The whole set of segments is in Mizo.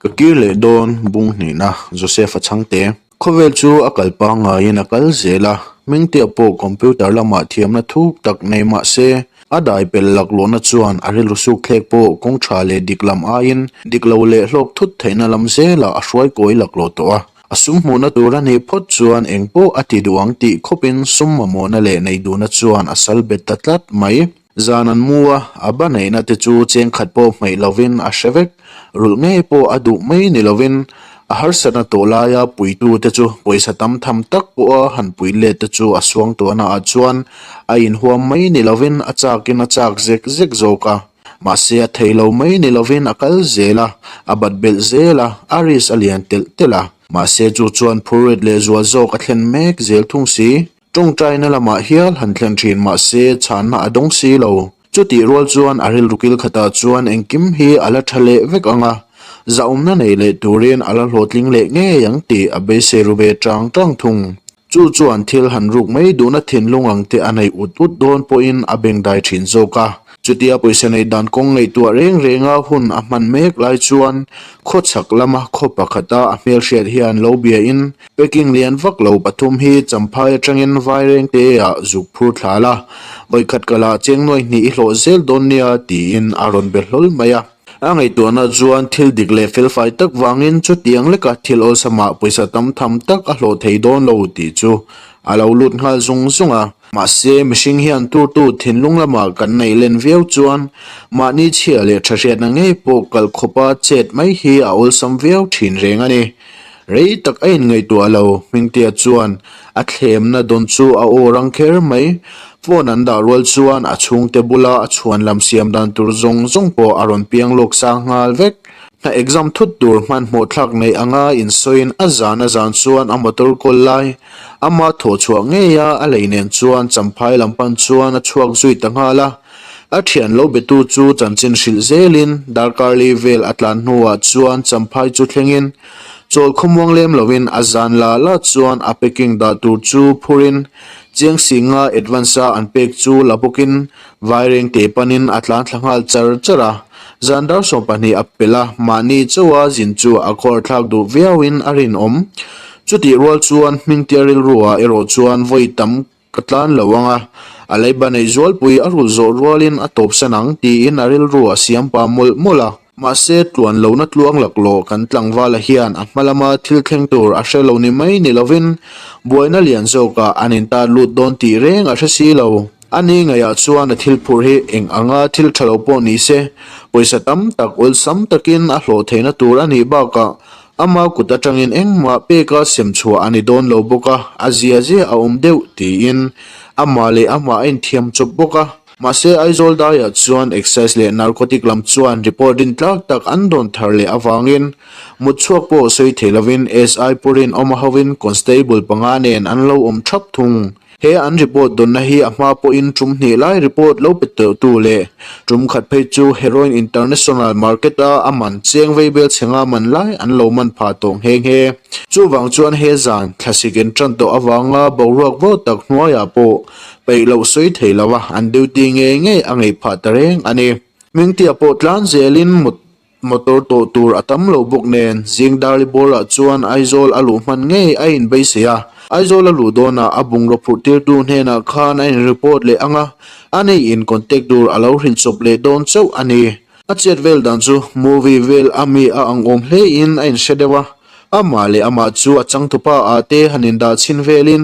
Ka kir leh dawn bung hnihna Joseph a chhang te. Khawvel chu a kal pangaiin a kal zel a, Hmingtea pawh computer lamah thiamna thuk tak nei mah se, a dai pel laklawhna chuan a rilru suk thlek pawh kawng tha leh dik lam aiin dik lo leh hlawk thut theihna lam zelah a hruai kawi laklawh tawh a. A sum hmuhna tur a nih phawt chuan eng pawh a ti duh ang tih khawpin sum mamawhna leh nei duhna chuan a sal bet ta tlat mai. Zan an mu a, a ba neihna te chu cheng khat pawh hmeih lovin a hre vek. Rulh ngei pawh a duh mai ni lovin a harsatna tawh laia puitu te chu pawisa tam tham tak pawha han pui let te chu a suangtuahna ah chuan a inhuam mai ni lovin a chakin a chak zek zek zawk a. Mahse a thei lo mai ni lovin a kal zel a, a bat belh zel a, a risk a lian telh telh a. Mahse chu chuan phurrit leh zual zawk a thlen mek zel thung si. Tawngtaina lamah hial han thlen thin mahse chhanna a dawng si lo. Chutih rual chuan a rilru kil khatah chuan engkim hi a la tha leh vek ang a, zahawmna nei leh turin a la hlawhtling leh ngei ang tih a beisei ru ve tang tang thung. Chu chuan thil han ruk mai duhna thinlung ang te a nei ut ut dawn pawhin a bengdai thin zawk a. Chutia pawisa neih dan kawng ngaihtuah reng renga hun a hman mek lai chuan khawchhak lama khaw pakhata a hmelhriat hian lo biain Packing lian vak lo pathum hi Champhai atangin Vairengte ah zuk phur thla la, vawikhat kal ah cheng nuai hnih i hlawh zel dawn nia tiin a rawn be hlawl mai a. A ngaihtuahna chuan thil dik leh felfai tak vangin chutiang leka thil awlsamah pawisa tam tham tak a hlawh thei dawn lo tih chu a lo lut nghal zung zung a. Mahse, mihring hian turtu thinlung lamah kan neih len viau chuan mahni chhia leh tha hriatna ngei pawh kal khawpa chet mai hi a awlsam viau thin reng a ni. Rei tak a inngaihtuah lo, Hmingtea chuan a thlemna dawn chu a aw rang kher mai. Phone an dah rual chuan a chhungte bula a chhuan lam siam dan tur zawng zawng pawh a rawn piang lawk sang nghal vek. Hna exam thut tur hmanhmawh thlak neih anga insawiin a zan a zan chuan a motor kawl lai ama thawh chhuah ngei a, a lei nen chuan Champhai lam pan chuan a chhuak zui ta nghal a. A thian lo betu chu chanchin hrilh zelin darkar li vel a tlan hnuah chuan Champhai chu thlengin chawl khawmuang lem loin a zan la la chuan a packing dah tur chu phurin chiang singa advance a an pek chu la bawkin Vairengte panin a tlan thla nghal char char a. Zan dar 12 a pel a, mahni chauha zin chu a khawr thlak duh viauin a rinawm. Chutih rual chuan Hmingtia rilruah erawh chuan vawi tam Ka tlan lo ang a, a leiba neih zualpui a rulh zawh rualin a tawpsan ang tiin a rilru a siam pah mawlh mawlh a. Mahse, tluan lohna tluang laklawh kan tlangvala hian a hma lama thil thleng tur a hre lo ni mai ni lovin buaina lian zawkah an intat lut dawn tih reng a hre si lo. A ni ngaihah chuan a thil phurh hi eng anga thil tha lo pawh ni se, pawisa tam tak awlsam takin a hlawh theihna tur a nih bakah Ama kut atangin engmah peka sem chhuah a ni dawn lo bawk a, a zia zia a awm deuh tiin amah leh amah a inthiam chawp bawk a. Mahse, Aizawl daiah chuan Excise leh Narcotic lam chuan report rintlak tak an dawn thar leh avangin mut chhuak pawh sawi thei lovin SI Purin awm a hovin Constable panga nen an lo awm thap thung. He an report dawnna hi a hma pawhin tum hnih lai report lo pe tawhtu leh tum khat phei chu Heroin International Market-a a man cheng vei bel chhe nga man lai an lo man pha tawh nghe nghe. Chuvang chuan he zan thlasik in tan tawh avanga boruak vo tak hnuaiah pawh peih loh sawi thei lova an duty ngei ngei a ngeih phah ta reng a ni. Hmingtia pawh tlan zelin mut Motor tawh tur a tam lo bawk nen zing Darli Bawlah chuan Aizawl a luh hman ngei a inbeisei a. Aizawl a luh dawnah a bungraw phurh tirtu hnenah khan a in report leh ang a, a nei in contact tur a lo hrilh chawp leh dawn chauh a ni. A chet vel dan chu movie vel a mi a ang awm hlein a inhre deuh a, amah leh amah chu a changtupa ah te han indah chhin velin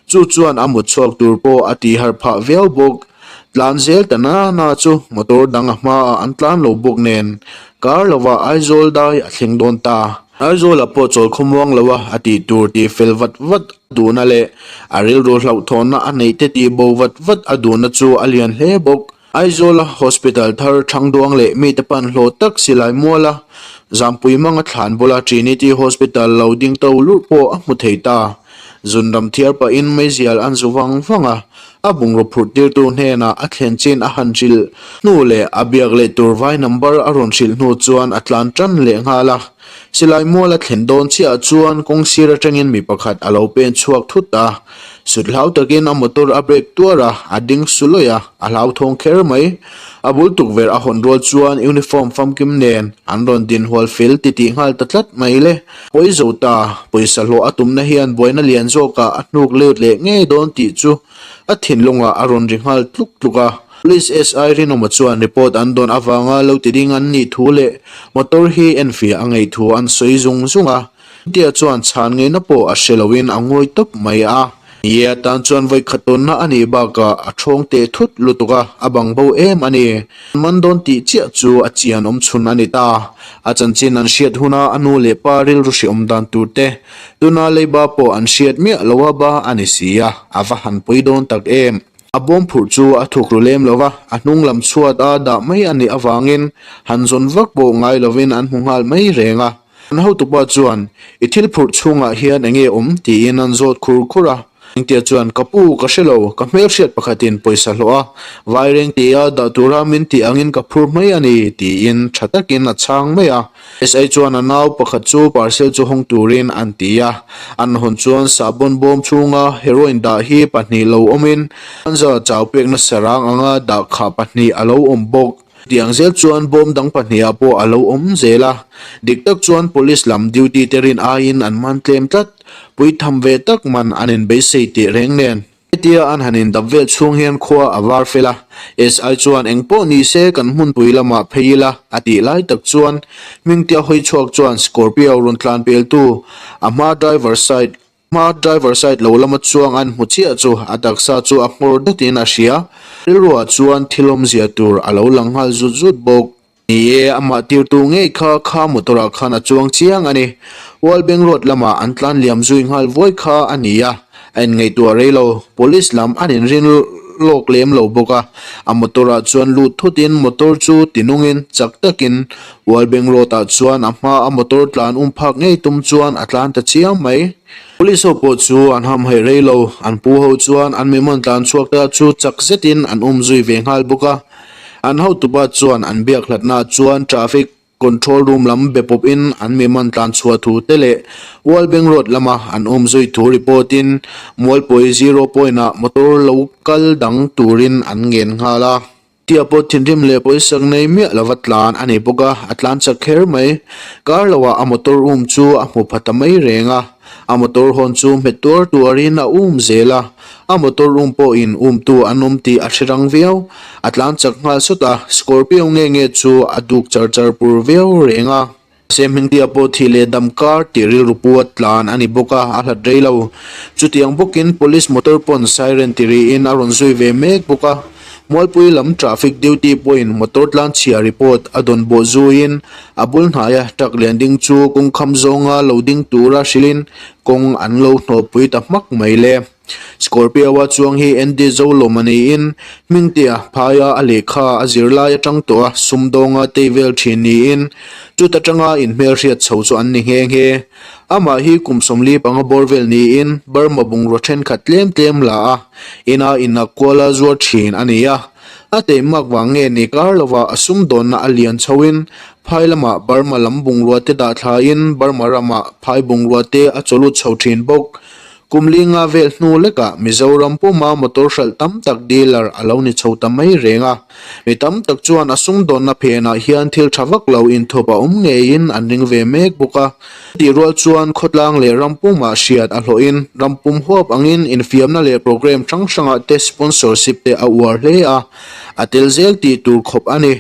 chu chuan a mut chhuak tur pawh a tihharh phah viau bawk. Tlan zel ta na na chu motor dang a hmaah an tlan lo bawk nen kar lovah Aizawl dai a thleng dawn ta. Aizawla pawh chawl khawmuang lo a a tih tur tih fel vat vat a duhna leh a rilru hlauhthawnna a neih te tih bo vat vat a duhna chu a lian hle bawk. Aizawla hospital thar Thangduang leh mite pan hlawh tak silai muala Zampui manga thlan bula Trinity Hospital lo ding to lurh pawh a hmu thei ta. Zunram thiar pahin meizial an zu vang vang a, a bungraw phurh tirtu hnenah a thlen chin a han hrilh hnu leh a biak leh tur vai number a rawn hrilh hnu chuan a tlan tan leh nghal a. Silai mual a thlen dawn chiah chuan kawng sir atangin mi pakhat a lo pen chhuak thut a. Sut hlau takin a motor a brake tuar a, a ding su lawih a, a hlauthawng kher mai. A bul tukverh a hawn rual chuan uniform famkim nen an rawn din hual fel titih nghal ta tlat mai le. Pawi zo ta, pawisa hlawh a tumna hian buaina lian zawkah a hnuk lut leh ngei dawn tih chu a thinlungah a rawn ri nghal tluk tluk a. Police SI Rinawma chuan report an dawn avanga lo ti ding an nih thu leh motor hi enfiah a ngaih thu an sawi zung zung a. Tia chuan chhan ngeina pawh a hre loin a ngawi tawp mai a. Ni e atan chuan vawikhat tawnna a nih bakah a thawng teh thut lutuk a, a bang bo em a ni. An man dawn tih chiah chu a chian awm chhun a ni ta. A chanchin an hriat huna a nu leh pa rilru hriawm dan tur te, tuna leiba pawh an hriat miah lo a ba a ni si a, a va han pawi dawn tak em. A bawm phurh chu a thuk ru lem lo va, a hnung lam chhuat a dah mai a nih avangin han zawn vak pawh ngai lovin an hmu nghal mai reng a. An hotupa chuan, I thil phurh chhungah hian eng nge awm? tiin an zawt khur khur a. Engtia chuan, Ka pu, ka hre lo, ka hmelhriat pakhatin pawisa hlawh a, vaireng tia dah tura min tih angin ka phur mai a ni, tiin tha takin a chhang mai a. SI chuan a nau pakhat chu parcel chu hawng turin an ti a, an hawn chuan sahbawn bawm chhunga heroin dah hi pahnih lo awmin an za chau pekna sarang anga dah khah pahnih a lo awm bawk. Tiang zel chuan bawm dang pahnihah pawh a lo awm zel a, dik tak chuan police lam duty te rin aiin an man tlem tlat, puitham ve tak man an inbeisei tih reng nen. Hetia an han indap vel chhung hian khua a var fel a, SI chuan eng pawh ni se kan hmunpui lamah phei ila a tih lai tak chuan Hmingtea hawi chhuak chuan Scorpio rawn tlan peltu a hma driver side hma driver side lo lama chuang an hmu chiah chu a taksa chu a nghawr datin a hria. Rilruah chuan thil awmzia tur a lo lang nghal zut zut bawk. Ni e, amah tirtu ngei kha kha motor ah khan a chuang chiang a ni. Walbeng Road lamah an tlan liam zui nghal vuai kha a ni a, a inngaihtuah rei lo. Police lam an inrin lawk lem lo bawk a, a motor ah chuan lut thutin motor chu tinungin chak takin Walbeng Road ah chuan a hma a motor tlan um phak ngei tum chuan a tlan ta chiang mai. Police ho pawh chu an hamhaih rei lo, an pu ho chuan an miman tlan chhuak ta chu chak zetin an um zui ve nghal bawk a. An hotupa chuan an biak hlatna chuan traffic control room lam be pawp in an mi man tlan chhuah thu te leh Walbeng Road lama an awm zui thu report in Mualpui zero point ah motor lo kal dang turin an ngen nghal a. Tia pawh thinrim leh pawisak nei miah lova tlan a nei bawk a, a tlan chak kher mai. Kar loah a motor um chu a hmu pha ta mai reng a. A motor hawn chu hmet tuar tuarin a um zel a, a motor um pawhin umtu an awm tih a hre rang viau. A tlan chak nghal sawt a, Scorpio nge nge chu a duk char char pur viau reng a. Mahse Hmingtia pawh thih leh dam kar tih rilru pu a tlan a ni bawk a, a hlat rei lo. Chutiang bawkin Police motor pawn siren ti riin a rawn zui ve mek bawk a. Mualpui lam traffic duty pawhin motor tlan chhia report a dawn bawh zuiin a bul hnaia truck lian ding chu kawng kham zawnga lo ding tura hrilhin kawng an lo hnawhpui ta hmak mai le. Scorpio-a chuang hi Andy Zolawm a niin Hmingtea phaia a lehkha a zir lai atang tawh a sumdawnga tei vel thin niin chuta tanga inhmelhriat chho chu an ni nghe nghe. Amah hi kum 45 bawr vel niin Burma bungraw thenkhat tlem tlem la a, ina inah kuala zuar thin a ni a. A teimak vang nge ni kar lovah a sumdawnna a lian chhoin phai lamah Burma lam bungrua te dah thlain Burma ramah phai bungrua te a chawlut chho thin bawk. Kum linga vel hnu lekah Mizoram puma motor hralh tam tak dealer a lo ni chho ta mai reng a. Mi tam tak chuan a sumdawnna phenah hian thil tha vak lo inthup a awm ngeiin an ring ve mek bawk a. Tih rual chuan khawtlang leh ram pumah hriat a hlawhin ram pum huap angin infiamna leh programme hrang hrangah te sponsorship te a uar hle a, a tel zel tih tur khawp a ni.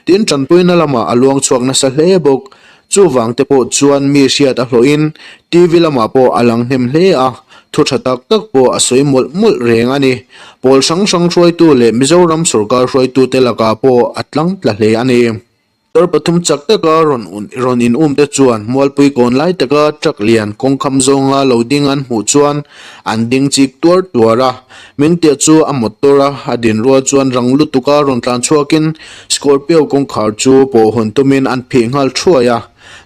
Tin, tanpuina lamah a luang chhuak nasa hle bawk. Chuvang te pawh chuan mi hriat a hlawhin TV lamah pawh a lang hnem hle a, thu tha tak tak pawh a sawi mawlh mawlh reng a ni. Pawl hrang hrang hruaitu leh Mizoram sorkar hruaitute lakah pawh a tlang tla hle a ni. Motor pathum chak taka rawn rawn in um te chuan Mualpui kawn lai taka truck lian kawngkham zawnga lo ding an hmuh chuan an ding chik tuar tuar a. Mingtea chu a motor a a din rual chuan rang lutuka rawn tlan chhuakin Scorpio kawngkhar chu pawh hawn tumin an phih nghal thuai a.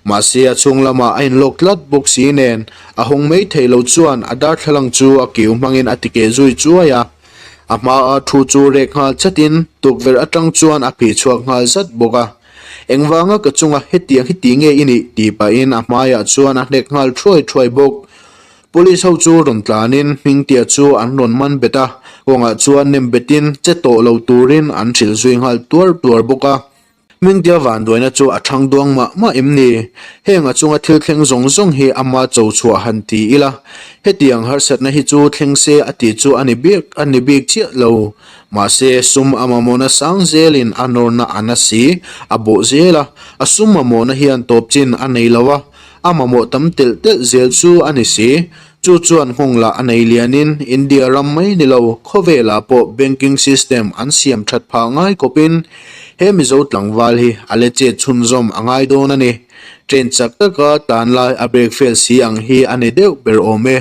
Mahse a chhung lamah a inlawk tlat bawk si nen a hawng mai theih lo chuan a darthlalang chu a kiu hmangin a tikeh zui chuai a. A hmaa thu chu rek nghal chatin tukverh atang chuan a phih chhuak nghal zat bawk a. Engvanga ka chunga hetiang hi ti nge i nih? tih pahin a hmaiah chuan a hnek nghal thuai thuai bawk. Police ho chu rawn tlanin Hmingtea chu an rawn man bet a, kawngah chuan nem betin che tawh lo turin an hrilh zui nghal tuar tuar bawk a. Hmingtea vanduaina chu a thang duang mah mah em ni? Heng a chunga thil thleng zawng zawng hi ama cho chhuah han ti ila, hetiang harsatna hi chu thleng se a tih chu a ni bik a ni bik chiah lo. Mahse, sum a mamawhna sang zelin a nawrna a na si, a bawh zel a, a sum mamawhna hian tawp chin a nei lo a, a mamawh tam telh telh zel chu a ni si. Chu chuan nghawng lah a nei lianin India ram mai ni lo, khawvelah pawh banking system an siam that phah ngai khawpin he Mizo tlangval hi a la chet chhunzawm a ngai dawn a ni. Train chak taka tlan lai a break fail si ang hi a ni deuh ber awm e.